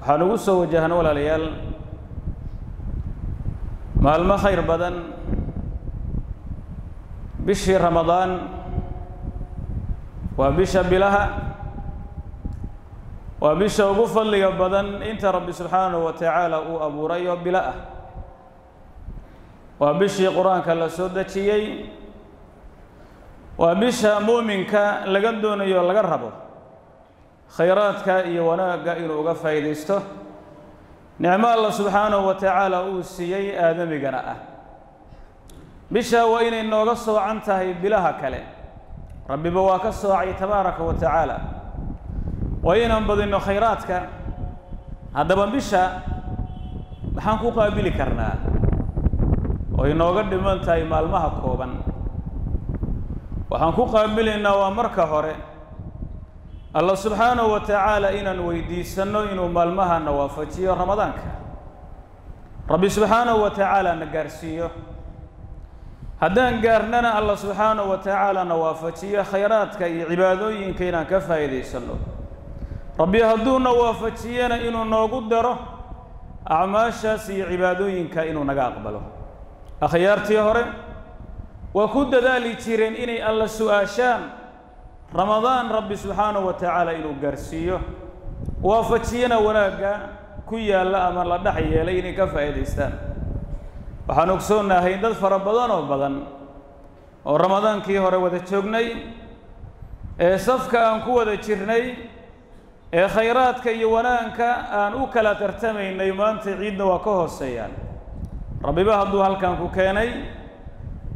Waxaan ugu soo wajahna, walaalayaal, maalmo khayr badan, bishii Ramadaan. Waa bisha bilaha, waa bisha ugu fadliga badan inta Rabbi subxaanahu wa tacaala uu abuuray oo bilo ah. Waa bishii Qur-aanka la soo dejiyey. Waa bisha mu'minka laga doonayo, laga rabo khayraadka iyo wanaagga inuu uga faa'iidaysto nicmo Alla subxaanahu wa tacaala uu siiyey aadamigana ah. Bisha waa inay nooga soocan tahay bilaha kale, Rabbiba waa ka soocay tabaaraka wa tacaala. Waa inaan badinno khayraadka. Haddaba bisha maxaan ku qaabili karnaa oo inooga dhiman tahay maalmaha kooban? Waxaan ku qaabilaynaa waa marka hore Alla subxaanahu wa tacaala inaan weydiisanno inuu maalmahana waafajiyo Ramadaanka, Rabbi subxaanahu wa tacaala na gaarsiiyo. Haddaan gaarnana, Alla subxaanahu wa tacaala na waafajiyo khayraadka iyo cibaadooyinka inaan ka faa'iidaysanno. Rabbi hadduuna waafajiyana, inuu noogu daro acmaashaas iyo cibaadooyinka, inuu naga aqbalo. Akhyaartii hore waa ku dadaali jireen inay Alla su'aashaan Ramadaan Rabbi subxaanahu wa tacaala inuu gaarsiiyo, waafajiyana wanaagga ku yaalla ama la dhex yeelay inay ka faa'iidaystaan. Waxaan ogsoonnahay dad fara badan oo badan oo Ramadaankii hore wada joognay, ee safka aan ku wada jirnay, ee khayraadka iyo wanaagka aan u kala tartamaynay, maanta ciidna waa ka hooseeyaan. Rabbiba hadduu halkan ku keenay,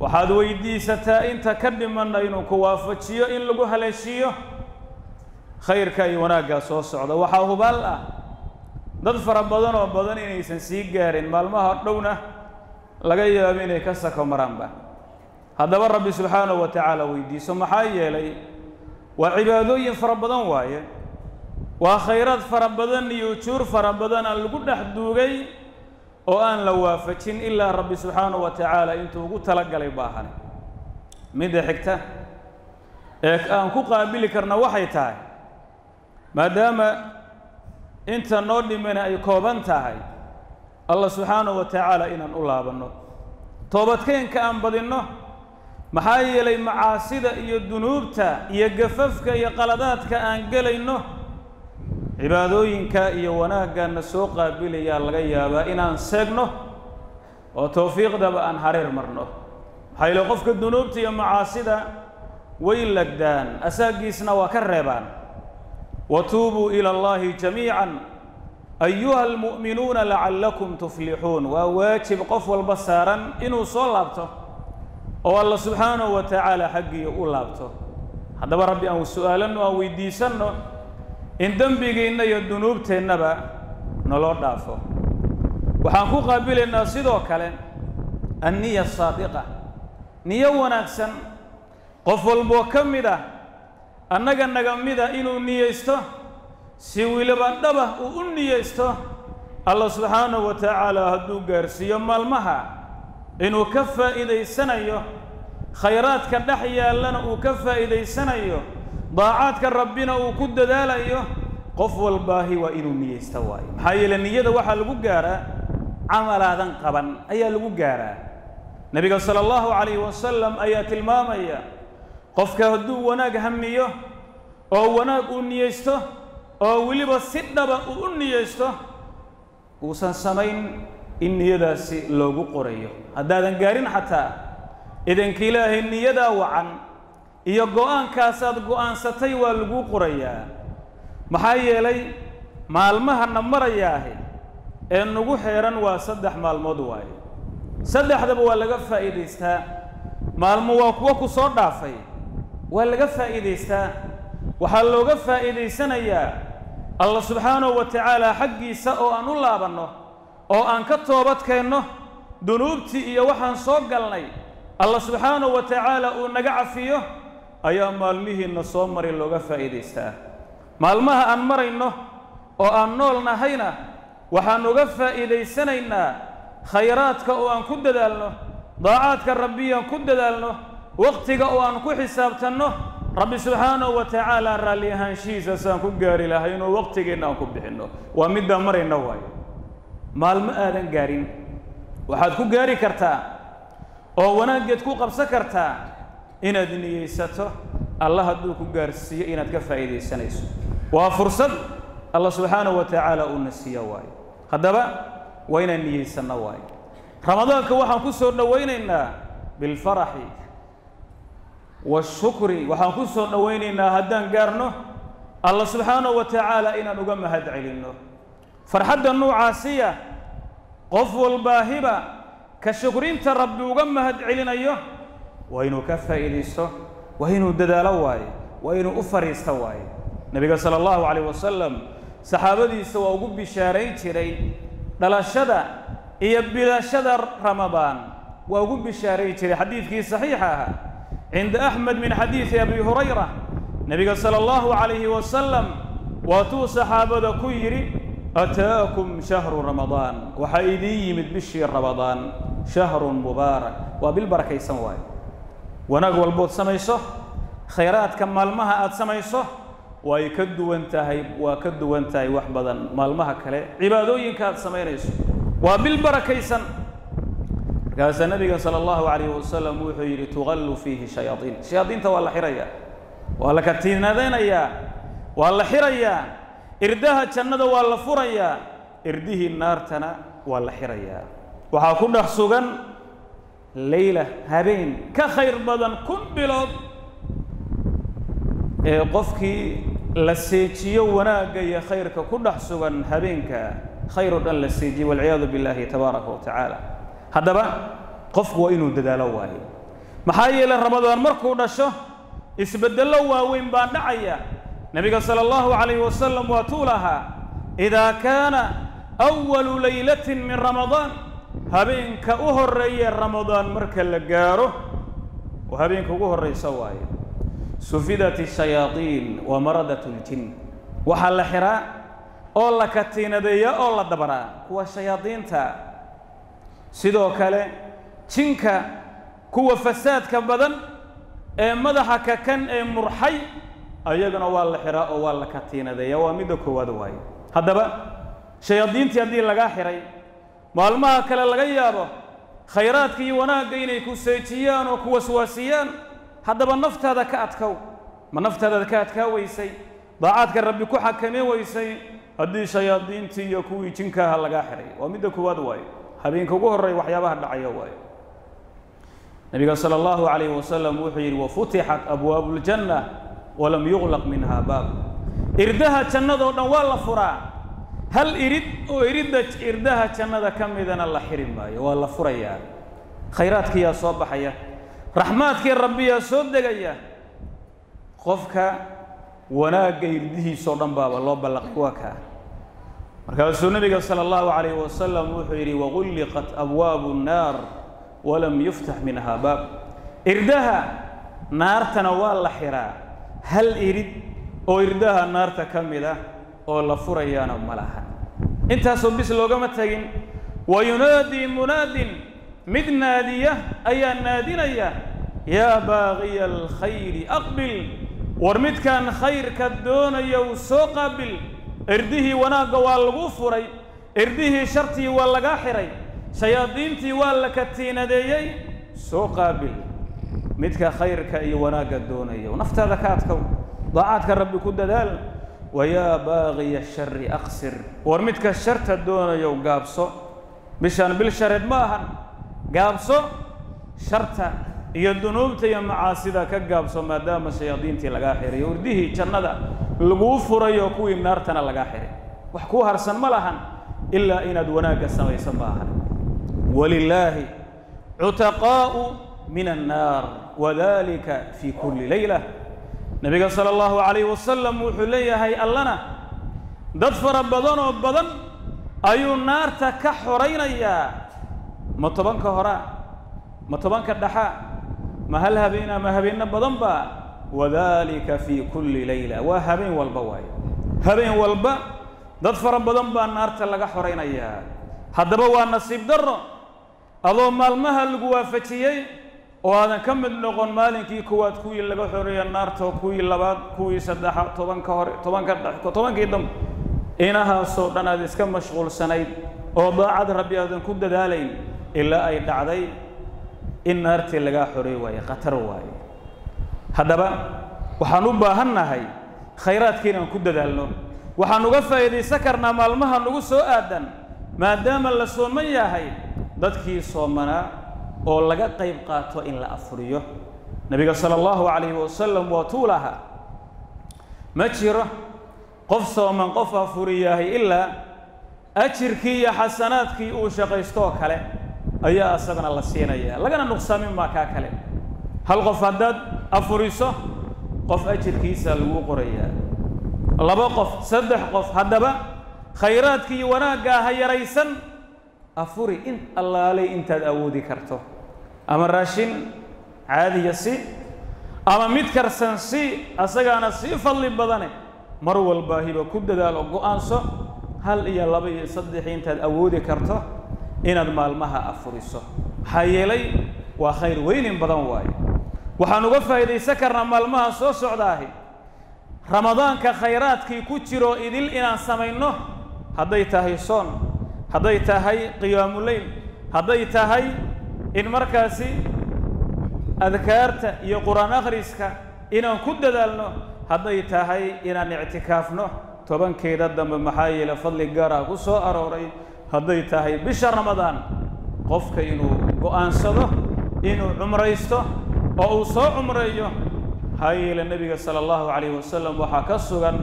waxaad weydiisataa inta ka dhimanna inuu ku waafajiyo, in lagu haleeshiiyo khayrka iyo wanaaggaa soo socda. Waxaa hubaal ah dad fara badan oo badan inaysan sii gaarin maalmaha dhowna, laga yaabo inay ka sako maraanba. Haddaba Rabbi subxaanahu wa tacaala weydiiso, maxaa yeelay waa cibaadooyin fara badan waaye, waa khayraad fara badan iyo ujuur fara badan aan lagu dhex duugay oo aan la waafajin ilaa Rabbi subxaanahu wa tacaala intuu ugu talagalay baahane. Midda xigta ee aan ku qaabili karna waxay tahay, maadaama inta noo dhimana ay kooban tahay, Allah subxaanahu wa tacaala inaan u laabanno, toobadkeenka aan badinno, maxaa yeelay macaasida iyo dunuubta iyo gafafka iyo qaladaadka aan gelayno, cibaadooyinka iyo wanaaggaana soo qaabilayaa laga yaabaa inaan seegno oo tawfiiqdaba aan hareer marno. Maxaa yeele qofka dunuubta iyo macaasida way lagdaan, asaagiisna waa ka reebaan. Watuubuu ila Allahi jamiica ayuha almu'minuuna lacallakum tuflixuun. Waa waajib qof walba saaran inuu soo laabto oo Alla subxaanahu wa tacaala xaggiiya u laabto. Haddaba Rabbi aan su'aalanno, aan weydiisanno in dembigeenna iyo dunuubteennaba naloo dhaafo. Waxaan ku qaabilaynaa sidoo kale anniya asaadiqa, niyo wanaagsan. Qof walboo ka mid ah annaga naga mida inuu niyeysto, si weliba dhabah uu u niyeysto, Alla subxaanahu wa tacaala hadduu gaarsiiyo maalmaha inuu ka faa'iidaysanayo khayraadka dhex yaallana, uu ka faa'iidaysanayo daacaadka Rabbina uu ku dadaalayo. Qof walbaahi waa inuu niyeysta waayo, maxaa yeele niyada waxaa lagu gaaraa camalaadan qaban ayaa lagu gaaraa. Nebiga sala Allahu calayhi wasalam ayaa tilmaamaya, qofka hadduu wanaag hamiyo oo wanaag uu niyeysto oo weliba si dhaba uu u niyeysto, uusan samayn, in niyadaasi loogu qorayo. Haddaadan gaarin xataa, idanka Ilaahay niyadaa wacan iyo go'aankaasaad go'aansatay waa laguu qorayaa. Maxaa yeelay maalmahana marayaahi ee nagu xeeran waa 3 maalmood waaye, saddexdaba waa laga faa'iidaystaa. Maalmo waa kuwo ku soo dhaafay, waa laga faa'iidaystaa. Waxaa looga faa'iidaysanayaa Alla subxaanahu wa tacaala xaggiisa oo aan u laabanno oo aan ka toobad keenno dunuubtii iyo waxaan soo galnay, Alla subxaanahu wa tacaala uu naga cafiyo ayaa maalmihiinna soo maray looga faa'iidaystaa. Maalmaha aan marayno oo aan nool nahayna waxaan uga faa'iidaysanaynaa khayraadka oo aan ku dadaalno, daacaadka Rabbiyaan ku dadaalno, waqtiga oo aan ku xisaabtanno. Rabbi subxaanahu wa tacaala raalli ahaanshihiisa saan ku gaari lahay inuu waqtigeenna aan ku bixinno. Waa middaan marayna waayo. Maalmo aadan gaarin waxaad ku gaari kartaa oo wanaaggeed ku qabsan kartaa inaad niyeysato alla hadduu ku gaarsiiyo inaad ka faa'iidaysanayso. Waa fursad alla subxaanahu wa tacaala uuna siiyo waayo. Haddaba waa inaan niyeysanno waayo. Ramadaanka waxaan ku soo dhowaynaynaa bilfaraxi washukri, waxaan ku soo dhowaynaynaa haddaan gaarno alla subxaanahu wa tacaala inaan uga mahad celinno. Farxadda nuucaasiya qof walbaahiba ka shukrinta Rabbi uga mahad celinayo waa inuu ka faa'iidaysto, waa inuu dadaalo waaye, waa inuu u fariisto waaye. Nabiga sala allahu calayh wasalam saxaabadiisa waa ugu bishaarayn jiray dhalashada iyo bilashada Ramadaan, waa ugu bishaarayn jiray. Xadiidkii saxiixa ahaa cinda Axmed min xadiidi Abi Hurayra, nabiga sala allahu calayhi wasalam waatuu saxaabada ku yidhi: ataakum shahru Ramadaan, waxaa idiin yimid bishii Ramadaan, shahrun mubaarak, waa bil barakaysan waaye. Wanaag walbood samayso, khayraadka maalmaha aad samayso way ka duwan tahay, waa ka duwan tahay wax badan maalmaha kale cibaadooyinka aad samaynayso. Waa bil barakaysan. Markaasaa nabiga sala allahu calayhi wasalam wuxuu yidhi: tuqallu fiihi shayaaiin, shayaadiinta waa la xirayaa, waa la katiinadaynayaa, waa la xirayaa, irdaha jannada waa la furayaa, irdihii naartana waa la xirayaa. Waxaa ku dhex sugan leyla, habeen ka khayr badan 1000 bilood, ee qofkii la seejiyo wanaagga iyo khayrka ku dhex sugan habeenka khayr oo dhan la seejiyo, walciyaadu billaahi tabaaraka wa tacaala. Haddaba qofku waa inuu dadaalo waayo, maxaa yeelay Ramadaan markuu dhasho isbeddello waaweyn baa dhacaya. Nabiga sala allahu calayhi wasalam waa tuu lahaa: idaa kaana awalu laylatin min Ramadaan, habeenka u horreeye Ramadaan marka la gaaro, oo habeenka ugu horraysa waaye, sufidat ashayaaiin wa maradat aljin, waxaa la xiraa oo la katiinadeeya oo la dabaraa kuwa shayaadiinta, sidoo kale jinka kuwa fasaadka badan ee madaxa kakan ee murxay, ayagana waa la xiraa oo waa la katiinadeeya. Waa midda koowaad waaye. Haddaba shayaadiintii haddii lagaa xiray, maalmaha kale laga yaabo khayraadka iyo wanaagga inay ku seejiyaan oo ku waswaasiyaan. Haddaba naftaada ka adkow. Ma naftaadaad ka adkaa weysay, daacaadka Rabbi ku xakamee weysay, haddii shayaadiintii iyo kuwii jinkaaha lagaa xiray? Waa midda koowaad waaye, habeenka ugu horreeya waxyaabaha dhacaya waaye. Nabiga sala allahu calayhi wasalam wuxuu yidhi: wafutixat abwaabu ljanna walam yuglaq minha baab, irdaha jannadoo dhan waa la furaa, hal irid oo iridda irdaha jannada ka midana la xiri maayo, waa la furayaa. Khayraadkiyaa soo baxaya, raxmaadkii Rabbiyaa soo degaya, qofka wanaagga irdihiisoo dhan baaba loo ballaqay, waa kaa. Markaasuu nabiga sala allahu calayhi wasalam wuxuu yidhi: wagulliqat abwaabu nnaar walam yuftax minha baab, irdaha naartana waa la xiraa, hal irid oo irdaha naarta ka mid ah oo la furayaana ma laha. Intaasoo bis loogama tegin. Wa yunaadii munaadin, mid naadiya ayaa naadinaya: yaa baaqiya alkhayri aqbil, war midkaan khayrka doonaya uu soo qaabil, irdihii wanaagga waa lagu furay, irdihii shartii waa lagaa xiray, shayaadiintii waa la katiinadeeyey, soo qaabil midka khayrka iyo wanaagga doonaya. Naftaada ka adkow, daacaadka Rabbi ku dadaal. Wayaa baaqiya shari aqsir, war midka sharta doonayow gaabso, bishaan bil shareed ma ahan, gaabso sharta iyo dunuubta iyo macaasida ka gaabso, maadaama shayaadiintii lagaa xiray, irdihii jannada laguu furayo, kuwii naartana lagaa xiray, wax kuu harsan ma lahan ilaa inaad wanaagga samayso ma ahan. Walilaahi cutaqaa'u min annaar wadalika fii kulli leyla. Nabiga sala allahu calayhi wasalam wuxuu leeyahay: allana dad fara badan oo badan ayuu naarta ka xoraynayaa. Ma 10-ka horaa, ma 10-ka dhaxaa, ma hal habeena, ma habeenno badan ba? Wadalika fii kulli leyla, waa habeen walba waaye, habeen walba dad fara badan baa naarta laga xoraynayaa. Haddaba waa nasiib darro adoo maalmaha lagu waafajiyey Oo aadan ka mid noqon maalinkii koowaad kuwii laga xoreeya naarta, kuwii labaad, kuwii saddexaad, 10-ka hore, 10-ka dhex, 10-kii dambe, inahaasoo dhan aad iska mashquulsanayd oo daacad Rabbi aadan ku dadaalayn, ilaa ay dhacday in naartii lagaa xoreey waaye, khatar waaye. Haddaba waxaan u baahannahay khayraadka inaan ku dadaalno. Waxaan uga faa'iidaysan karnaa maalmaha nagu soo aadan, maadaama la sooman yahay, dadkii soomanaa oo laga qayb qaato in la afuriyo. Nebiga sala allahu calayhi wasalam waa tuu lahaa: ma jiro qof sooman qof afuriyahay ilaa ajirkii iyo xasanaadkii uu shaqaystoo kale ayaa isagana la siinaya, lagana nuqsaamin maa kaa kale. Hal qof haddaad afuriso, qof ajirkiisa lagu qorayaa, 2 qof, 3 qof. Haddaba khayraadkii iyo wanaaggaa ha yaraysan, afuri in allaalay intaad awoodi karto, ama raashin caadiya si ama mid karsan si, asagaana sii fadli badane. Mar walbaahiba ku dadaal oo go'aanso 1 iyo 2 iyo 3 intaad awoodi karto inaad maalmaha afuriso, maxaa yeelay waa khayr weynin badan waaye. Waxaan uga faa'iidaysan karnaa maalmaha soo socdaahi Ramadaanka khayraadkii ku jiro idil inaan samayno, hadday tahay soon, hadday tahayqiyaamuleyl, hadday tahay in markaasi adkaarta iyo qur-aan akhriska inaan ku dadaalno, hadday tahay inaan ictikaafno 10-keeda dambe, maxaa yeele fadli gaar ah ku soo arooray, hadday tahay bisha Ramadaan qofka inuu go'aansado inuu cumraysto oo uu soo cumreeyo, maxaa yeele Nebiga sala allahu calayhi wasalam waxaa ka sugan: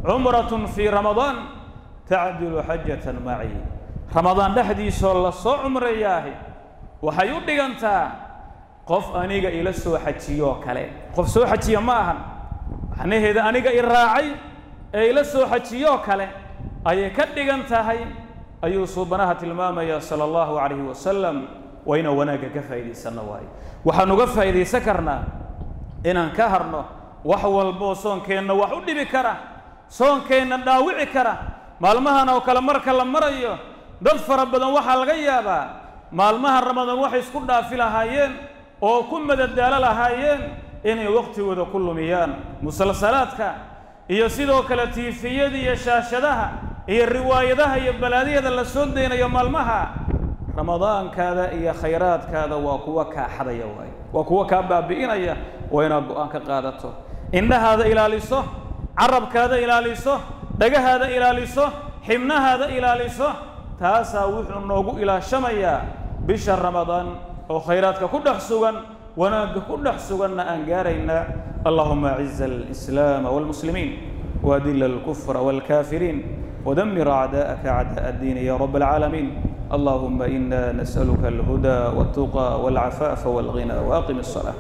cumratun fii Ramadaan tacdilu xajatan maci. Ramadaan dhexdiisoo la soo cumreeyaahi waxay u dhigantaa qof aniga ila soo xajiyoo kale. Qof soo xajiya ma ahan macnaheeda, aniga i raacay ee ila soo xajiyoo kale ayay ka dhigan tahay, ayuu suubanaha tilmaamayaa sala allahu calayhi wasalam. Waa inaan wanaagga ka faa'iidaysanno waaye. Waxaan uga faa'iidaysan karnaa inaan ka harno wax walboo soonkeenna wax u dhibi kara, soonkeenna dhaawici kara. Maalmahan oo kale marka la marayo, dad fara badan waxaa laga yaabaa maalmaha Ramadaan waxay isku dhaafi lahaayeen oo ku madadaalo lahaayeen inay waqtigooda ku lumiyaan musalsalaadka iyo sidoo kale tiifiyada iyo shaashadaha iyo riwaayadaha iyo balaadiyada la soo daynayo. Maalmaha Ramadaankaada iyo khayraadkaada waa kuwa kaa xadaya waaye, waa kuwa kaa baabi'inaya. Waa inaad go'aan ka qaadato, indhahaada ilaaliso, carabkaada ilaaliso, dhagahaada ilaaliso, xibnahaada ilaaliso. Taasaa wuxuu noogu ilaashamayaa bisha Ramadaan oo khayraadka ku dhex sugan, wanaagga ku dhex suganna aan gaaraynaa. Allahuma aciza alislaama walmuslimiin waadila alkufra walkaafiriin ودمر أعداءك أعداء الدين يا رب العالمين. اللهم إنا نسألك الهدى والتقى والعفاف والغنى، وأقم الصلاة.